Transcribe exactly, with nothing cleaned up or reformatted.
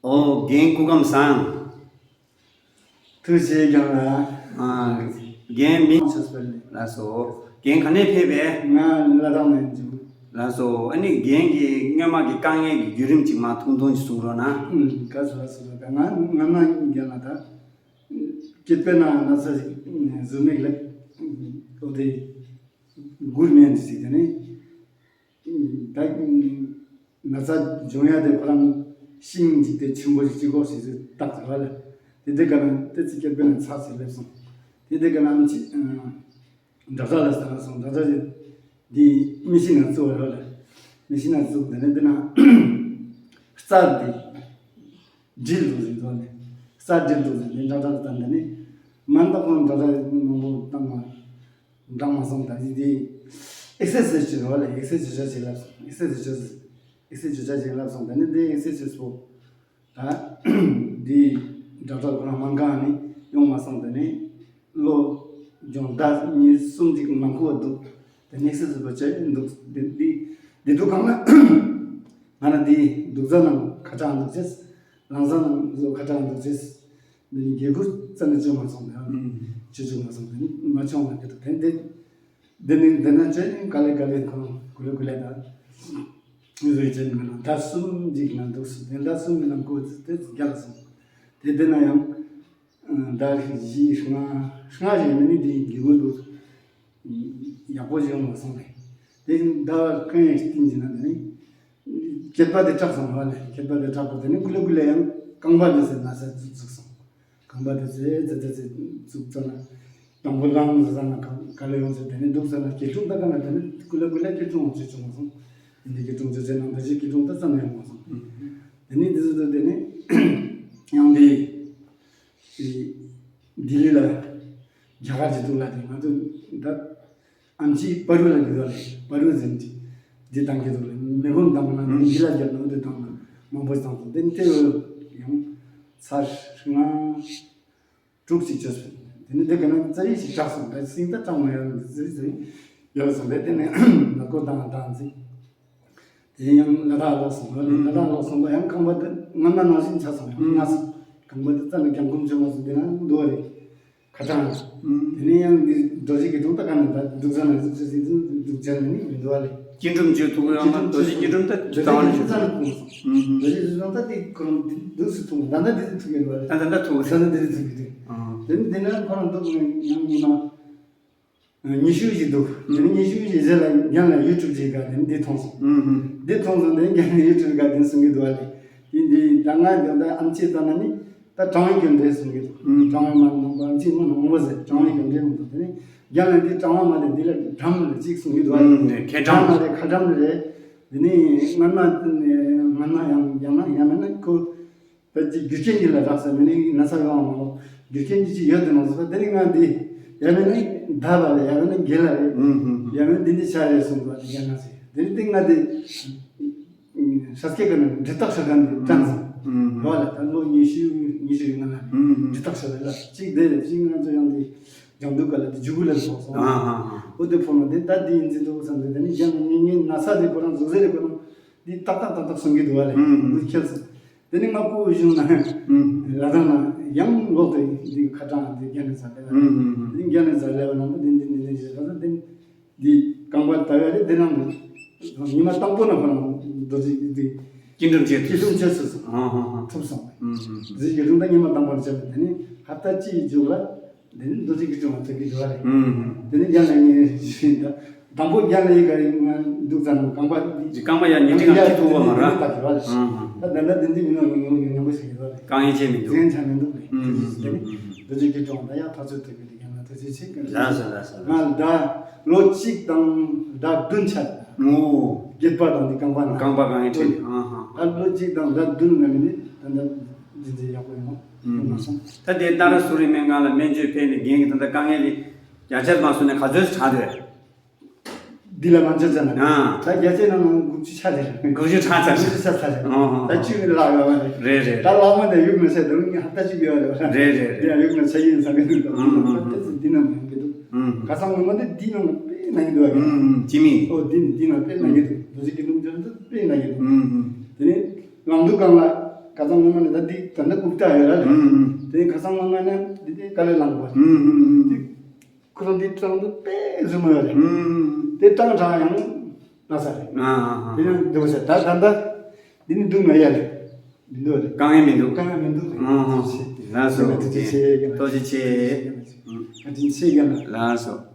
ཨོ་རྒན་སྐུ་ཁམས་བཟང་། ཐུགས་རྗེ་ཆེ་རྒན་ལགས། ཨ། རྒན་མིང་། ཆོས་འཕེལ་ལགས། ལགས་སོ། རྒན་ག་ནས་ཕེབས་པས། ང་ལ་དྭགས་ནས་བྱུང་། ལགས་སོ། ཨ་ནི་རྒན་གྱིས་སྔོན་མ་གི་དཀའ་ངལ་གྱི་བརྒྱུད་རིམ་ཅིག་མར་ཐུང་ཐུང་ཅིག་གསུང་རོགས་གནང་། ཨུམ། ག་ཚོད་ལ་སོང་ད་ང་ང་ན་རྒན་ལགས་ད། སྐྱེས་པའི་ནང་ན་ཚ་ཞིག་ཟུར་མིག་ལ་ཨོ་དེ་སྒུར་མེད་ཟིག་དེ་ནས། ད་ན་ཚ་འབྱུང་ཡ་དེ་ཁོ་རང་ཤིང་གཅིག་དེ་ཆེན་པོ་ཞིག་གཅིག་གོ་ཞིག་ཟིག་བཏགས་ཟེར་བ་ལ། དེ་དེ་ག་ན་དེ་ཚེ་སྐྱེས་པའི་ནང་ཚ་ཟེར་སླེབས་སོང་། དེ་དེ་ག་ན་ཨམ་ཆི་ཨ་འདྲ་ཚ་ལ་ཟེར་སོང་། འདྲ་ཚ་དེ་དེ་མི་ཤིང་ན་བཙུགས་བ་ལ། མི་ཤིང་ན་བཙུགས་དེ་ནས་དེ་ན་རྩྭ་དེ་སྒྲིལ་འདུག་ཟེར་འདུག་ནས། རྩྭ་སྒྲིལ་འདུག་ཟེར་ནས་འདྲ་འདྲ་དང་དེ་ནས་མ་འདག་ཁོང་འདྲ་འདྲ་མང་པོ་བཏང་བ་འདང་མ་སོང་། ད་ནི་དེ་ཨེག་སར་སའིཛ་བྱེད་རོགས་ལ། ཨེག་སར་སའིཛ་བྱེད་ཤག་ཅེས་ལབ་སོང་། ཨེག་སར་སའིཛ་བྱེད་ཤག་ཅེས་ཨེག་སར་སའིཛ་བྱེད་ཤག་ཅེས་ལབ་སོང་། ད་ནི་དེ་ཨེག་སར་སའིཛ་པོ་ད་དེ་འདྲ་འདྲ་ཁོང་མ་འགག་ནི་ཡོང་མ་སོང་། ད་ནི་ལོ་སྦྱོང་ཟླ་གཉིས་གསུམ་ཅིག་ནང་ཁུལ་འདུག་ད་ནི་ཨེག་སར་སའིཛ་པོ་བྱས་འདུག་དེ་དེ་དེ་དུས་གང་ལ་ང་རང་དེ་འདུག་ས་ནང་ཁ་གྲག་འདུག་ཅེས། ལངས་ས་ནང་བཟོ་ཁ་གྲག་འདུག་ཅེས། འདི་ནི་དགེ་བསྐོས་རྩ་ནས་བྱེད་མ་སོང་ནས། ཨང་། བྱེད་བཅུག་མ་སོང་། འདི་ནི་མ་བྱུང་བ་གི་དོ་དེ་འདི་འདི་ནི་འདི་ན་བྱས་ནས་ག་ལེ་ག་ལེ་ཁོང་གུ་ལེ་གུ་ལེ་དང་། མི་བཟོ་ཡི་བྱས་ནས་ང་ལ་ཟླ་གསུམ་ཅིག་ང་འདུག་སོང་། དེ་ཟླ་གསུམ་གི་ནང་ཁུལ་དེ་རྒྱལ་སོང་། དེ་དེ་ན་ཡང་ཟླ་བཞི་ལྔ་ལྔ་ཞིག་མི་ནི་དེ་དགེ་བསྐོས་འདུག་ཡག་པོ་ཞིག་ཡོང་མ་སོང་ནས། དེ་ཟླ་བ་ཀུན་ཡང་བསྟན་གྱི་ན་དེ་ནི། སྐྱེས་པ་དེ་སྐྲག་སོང་བ་ལས། སྐྱེས་པ་དེ་སྐྲག་པ་དེ་ནི་ཀུ་ལེ་ཀུ་ལེ་ཡང་རྐང་པ་དེ་ཟེར་ན་ཟེར་བཙུགས་སོང་། རྐང་པ་དེ་ཟེར་ཟེར་ཟེར་ཟེར་བཙུགས་ཙ་ན། དང་པོ་ལངས་ཟེར་ན་ག་ག་ལེ་ཡོང་ཟེར། དེ་ནི་འདུག་ཟེར་ན་སྐྱིལ་ཀྲུང་ད་ག་ན་དེ་ནི་ཀུ་ལེ་ཀུ་ལེ་སྐྱིལ་ཀྲུང་ཡོང་ཆེ་བྱུང་མ་སོང་། དེ་ནི་སྐྱིལ་ཀྲུང་ཆེ་ཆེ་ནང་དེ་བཞིན་སྐྱིལ་ཀྲུང་ད་ཙམ་ཡང་མ་སོང་། དེ་ནི་དེ་ཟེར་དུ་དེ་ནི་ཡང་དེ། ལྡི་ལི་ལ་རྒྱ་གར་གྱི་འདུག་ལ་དེ་ང་ཚོ་ད། ཨམ་ཆི་པ་རུ་ལ་འདི་ལ་པ་རུ་ཟིན་ཏེ་འདི་བཏང་གི་འདུག་ལ། མེ་ཕུང་བཏང་ན་འདི་ལ་རྒྱབ་ན་འདི་བཏང་ན་མང་པོ་བཏང་སོང་། དེ་ནི་དེ་ཡང་ཚར་ལྔ་དྲུག་ཅིག་བྱས་སོང་། དེ་ནི་དེ་ག་ན་རྩ་ཡིག་ཅིག་གྲགས་སོང་། ད་སིང་ད་གྲགས་མ་ཡོང་ནི་ཟིག་ཟིག་ཡོད་སོང་། དེ་དེ་ནི་ང་ཀོ་བཏང་བཏང་ཟིག་དེ་ཡང་ལ་དྭགས་ལོག་སོང་། ལ་དྭགས་ལོག་སོང་པ་ཡང་རྐང་པ་དེ་སྔ་མ་ནང་བཞིན་ཆགས་སོང་། ཡང་ང་སོང་རྐང་པ་དེ་རྩ་ནས་རྒྱང་གོམ་བྱུང་མ་སོང་། དེ་ན་འདུག་རེད། ཁ་གྲངས། ཨུམ། དེ་ནས་ཡང་འདི་རྡོ་རྗེ་སྐྱིལ་ཀྲུང་ད་ག་ནས་ད་འདུག་ས་ན་འདུག་ས་ཟིན་འདུག་ཅན་ནི་མི་འདུག་བ་ལས། སྐྱིལ་ཀྲུང་བྱེད་ཐུབ་ཡང་རྡོ་རྗེ་སྐྱིལ་ཀྲུང་ད་རྡོ་རྗེ་སྐྱིལ་ཀྲུང་རྩ་ནས་ཐུབ་སོང་། ཨུམ། རྡོ་རྗེ་སྐྱིལ་ཀྲུང་ད་དེ་ཁོ་རང་འདུག་སུ་ཐུབ། ད་ལྟ་དེ་ཐུབ་ཡོད་བ་ལས། ད་ད་ལྟ་ཐུབ། ད་ལྟ་དེ་ཐུབ་ཡོད། ཨ། དེ་ནི་དེ་ན་ཁོ་རང་འདུག་ཡང་ཉི་མ་ཉི་ཤུ་ཞིག་འདུག་དེ་ནི་ཉི་ཤུ་ཞིག་རྗེས་ལ་རྒན་ལ་ཡུ་ཊུབ་ཅིག་ག་དེ་ནི་འདི་མཐོང་སོང་། ཨུམ། འདི་མཐོང་སོང་། དེ་རྒན་ལ་ཡུ་ཊུབ་ག་དེ་གསུང་གི་འདུག་བ་ལས། དེ་འདི་ད་ང་འདི་ད་ཨམ་ཆི་ལྟ་ན་ནི། ད་གྲང་བའི་རྒྱུ་འབྲས་གསུང་གི་འདུག་ཨུམ། གྲང་བའི་མ་ནང་པ་ཅིག་མ་ནང་པ་ཟེར། གྲང་བའི་རྒྱུ་འབྲས་མ་གཏོགས་དེ་ནི་རྒྱ་ལ་འདི་གྲང་བ་མ་རེད། འདི་ལ་གྲང་མ་རེད་ཅིག་གསུང་གི་འདུག་ཨུམ། ནས་ཁ་གྲང་མ་རེད། ཁ་གྲང་རེད། དེ་ནི་སྔན་མ་སྔན་མ་ཡང་ཡང་ན་ཡང་མིན་ན་ཁོ་ད་ཅིག་རྒྱུ་རྐྱེན་གྱིས་ལ་རག་ས་མི་ནི་ན་ཚ་ཡོང་བ་མ་གཏོགས་རྒྱུ་རྐྱེན་གྱིས་ཅིག་ཡོད་དེ་མ་གཏོགས་དེ་ནི་ང་འདི་ཡང་མིན་ན་ད་བ་རེད། ཡང་མིན་ན་རྒན་ལ་རེད། ཨུམ། ཡང་མིན་འདི་འདི་ཆ་རེད་གསུང་གི་འདུག་དེ་རྒན་ལ་ཟེར། དེ་ནི་དེ་ང་འདི། ཤ་སྐྱེ་གི་ནི་འབྲི་རྟགས་ཤ་ག་ནི་ཀྲང་། རོ་ལ་ད་ལོ་ཉི་ཤུ་ཉི་ཤུ་ཡི་ང་ལ་འབྲི་རྟགས་ཤ་ལ་ལ་གཅིག་དེ་རེད། གཅིག་ང་ཚོ་ཡང་དེ་ལྗང་དུ་ག་ལ་དེ་ཇུ་གུ་ལ་སོགས་སོང་། ཨོ་དེ་ཕོ་ན་དེ་ད་དེ་ཡིན་ཚེ་འདུག་བསམ་དེ་དེ་ནི་རྒྱ་ངེ་ངེ་ན་ས་དེ་ཁོ་རང་ཟུག་ཟེར་རེ་ཁོ་རང་དེ་ཏག་ཏག་ཏག་ཏག་གསུང་གི་འདུག་བ་ལས་འདི་ཁྱེར་སོང་། དེ་ནི་ང་ཀུ་བཞུང་ན་ལ་དང་ན་ཡང་ལོག་དེ་དེ་ཁ་གྲངས་དེ་རྒྱ་ནི་ས་དེ་ལ་དེ་རྒྱ་ནི་ས་ལས་བ་ནང་པ་དེ་འདི་འདི་འདི་ཞེས་ས་དེ། འདི་རྐང་པ་ལྟ་བ་རེད། དེ་ནང་ཉི་མ་དང་པོ་ན་ཁོ་རང་རྡོ་རྗེ་འདི་སྐྱིལ་ཀྲུང་བྱས་སྐྱིལ་ཀྲུང་བྱས་སུ་སོང་། ཨ་ཧ་ཧ། ཐུབ་སོང་བས། ཨུམ། རྗེ་སྐྱིལ་ཀྲུང་ད་ཉི་མ་དང་པོ་ན་བྱས་པ་དེ་ནི་ཧབ་ཏ་གཅིག་མཇུག་ལ་དེ་ནི་རྡོ་རྗེ་སྐྱིལ་ཀྲུང་བ་ཐེབས་ཀྱི་འདུག་བ་རེད། ཨུམ། དེ་ནི་རྒྱ་ནས་ངས་ཞུས་ད་དང་པོ་རྒྱ་ནས་ཡི་ག་ཡི་ང་འདུག་ཙ་ན་རྐང་པ་འདི་རྐང་པ་ཡ་ཉིན་གཅིག་ང་ཐི་ཐུག་བ་མ་ར། ད་དེ་བ་རེད། ཨ་ཧ། ད་ད་ད་དེ་འདི་མི་ནོ་ཉུང་ཉུང་ཉུང་པོ་ཞིག་ཡོད་བ་རེད། རྐང་ཡིན་ཆེ་མི་འདུག་ཟན་ཆ་མི་འདུག་ལས། ཨུམ། དེ་ནི་རྡོ་རྗེ་སྐྱིལ་ཀྲུང་ད་ཡ་ཐག་ཆོད་ཐེབས་ཀྱི་འདུག་ཡང་ན་ཐུགས་རྗེ་ཆེ་གི། ལགས་སོ་ལགས་སོ་ལགས་སོ། ང་ཟླ་ལོ་གཅིག་དང་ཟླ་བདུན་ཆགས། ཨོ། བརྒྱད་པ་དང་འདི་རྐང་པ་ན། རྐང་པ་གང་ཡིན་ཁྲིད། ཨ་ཧ། ད་ལོ་གཅིག་དང་ཟླ་བདུན་ན་མི་ནི་ད་ལྟ་རྒྱུན་འཛིན་ཡག་པོ་ཡོང་ཡོང་མ་སོང་། ད་དེ་ཏཱ་ར་སུ་རི་སྨན་ཁང་ལ་སྨན་བཅོས་ཕེབས་ནས་རྒན་གྱི་ད་ལྟ་དཀའ་ངལ་དེ་ཡ་ཆད་མ་སོང་ནས་ག་ཚོད་ཆགས་འདུག་འདི་ལ་མ་འཇོག་ཙམ་ན། ཨ། ད་རྒྱ་ཆེ་ན་ནང་དགུ་བཅུ་ཆ་རེད། དགུ་བཅུ་ཆ་ཙམ། དགུ་བཅུ་ཆ་ཚ་རེད། ཨོ་ཧོ། ད་བཅུ་ལ་ཡོད་པ་རེད། རེད་རེད། ད་ལག་མ་དེ་གཡུག་ན་ཆ་དུང་ཧ་ད་ཅིག་ཡོད་རེད། རེད་རེད་རེད། དེ་ཡང་གཡུག་ན་ཆ་ཡིན་བསམ་གི་འདུག་ཨ་ཧ། ད་ཚོ་འདི་ནང་ཡོང་གི་འདུག་ཨ་ཧ། ཁ་སང་ངོ་མ་དེ་འདི་ནང་དཔེ་ན་གི་འདུག་ཨ། ཨ་ཧ། ཅི་མི། ཨོ་འདི་ནི་འདི་ནང་དཔེ་ན་གི་འདུག་རྡོ་རྗེ་སྐྱིལ་ཀྲུང་འཇོག་འདུག་དཔེ་ན་གི་འདུག་ཨ་ཧ། དེ་ནས་ལང་དུ་གང་ལ། ཁ་སང་སྔོན་མ་ནས་ད་འདི་ད་ལྟ་འུབ་ཏ་ཡོད་ར་ལ། ཨུམ་ཨུམ། དེ་ཁ་སང་སྔོན་མ་ནས་འདི་འདི་དཀའ་ལས་བླངས་པ། ཨུམ་ཨུམ་ཨུམ། དེ་ཁོ་རང་འདི་སྤྲང་འདུག་དཔེ་རྫུན་མ་ཡོད་རེད། ཨུམ་ཨུམ། དེ་སྤྲང་དྲགས་ཡང་ན་ས་རེད། ཨ་ཨ་ཨ། དེ་ཡང་འདུག་ཟེར། ད་ད་ལྟ་འདི་ནི་འདུག་མ་ཡ་རེད། མི་འདུག་རེད། དཀའ་ངལ་མི་འདུག་དཀའ་ངལ་མི་འདུག་ཨ་ཨ། ལགས་སོ། ཐུགས་རྗེ་ཆེ། ཐུགས་རྗེ་ཆེ། ཨུམ། ཐུགས་རྗེ་ཆེ་རྒན་ལགས། ལགས་སོ།